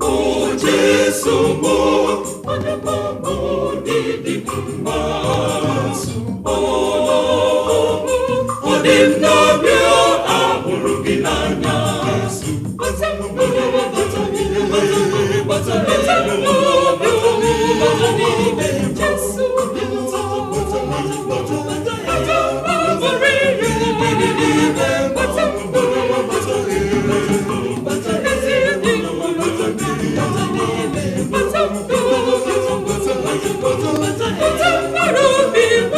O Jesu mụ, onye mụ dị mma. O, ọ dị m n'obi, ahụrụ gị n'anya. Bata, bata, bata, bata n'obi, bata n'ime Jesu. Bata, bata, bata, bata, bata, bata, ezi dị bata, bata n'ime bata, bata, bata, bata, bata, mkpụrụ obi m.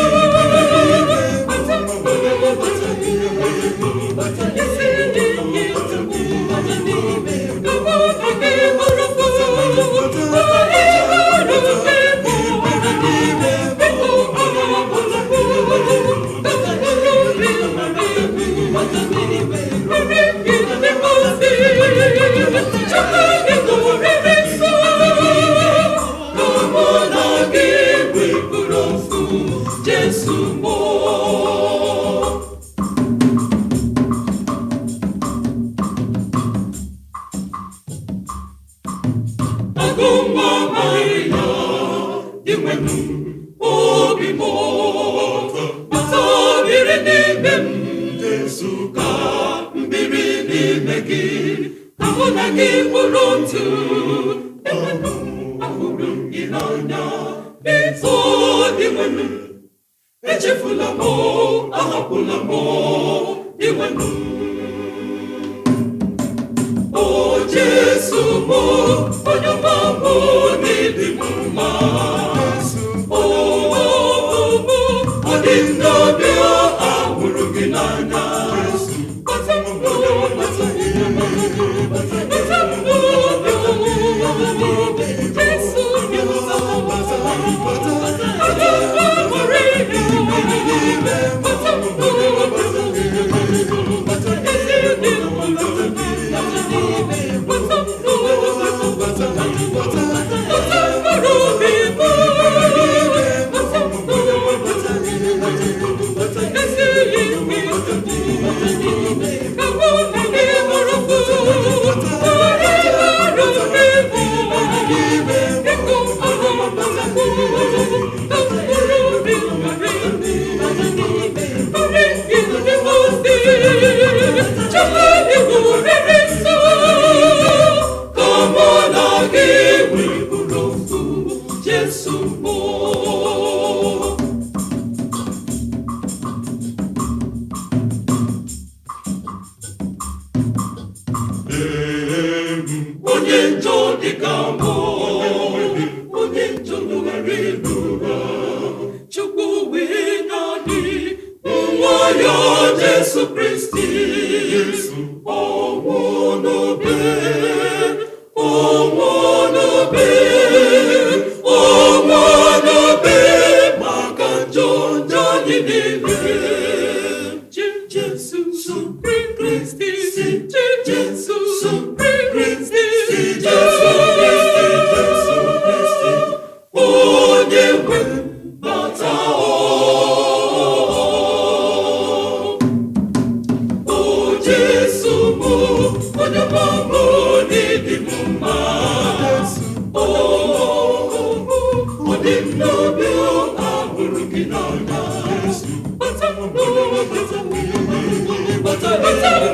Bata, bata, bata, ezi dị bata n'ime ka mụ na gị bụrụ Jesu mo. Agụnwa Maria, dị nwenu obi m, bata biri n'ime m. Jesu, ka m biri n'ime gị, ka mụ na gị bụrụ otu. Enwenu ahụrụ m gị n'anya, biko dị nwenu, echefula m, ahapụla m, dị nwenu. O Jesu mụ, onye ọma mụ, n'ịdị m mma. O, ọ dị m n'obi, ahụrụ gị n'anya. Bata, bata, bata, bata n'obi, Jesu. Bata, bata, bata, bata, bata, bata, ezi dị bata n'ime bata, bata, bata, bata, mkpụrụ obi m. Bata, bata, bata, ezi bata n'ime ka mụ na gị bụrụ otu. Biko, bata, ka mkpụrụ obi ghara bata n'ime Chukwu rere nsọ, ka mụ na gị wee bụrụ ofu, Jesu mụ. Onye njọ dịka mụ, onye njọ nụghara iru ụra, Chukwu wee naanị nwa ya Jesu Kristi, ọnwụ n'obe, ọnwụ n'obe, ọnwụ n'obe maka njọ njọ anyị niile. Jesu Kristi, Jesu Kristi, Jesu Kristi, Jesu Kristi, onye nwe bata. O Jesu mụ, onye mụ n'ịdị m mma. O, ọ dị m n'obi, ahụrụ gị n'anya. Bata, bata, bata, bata,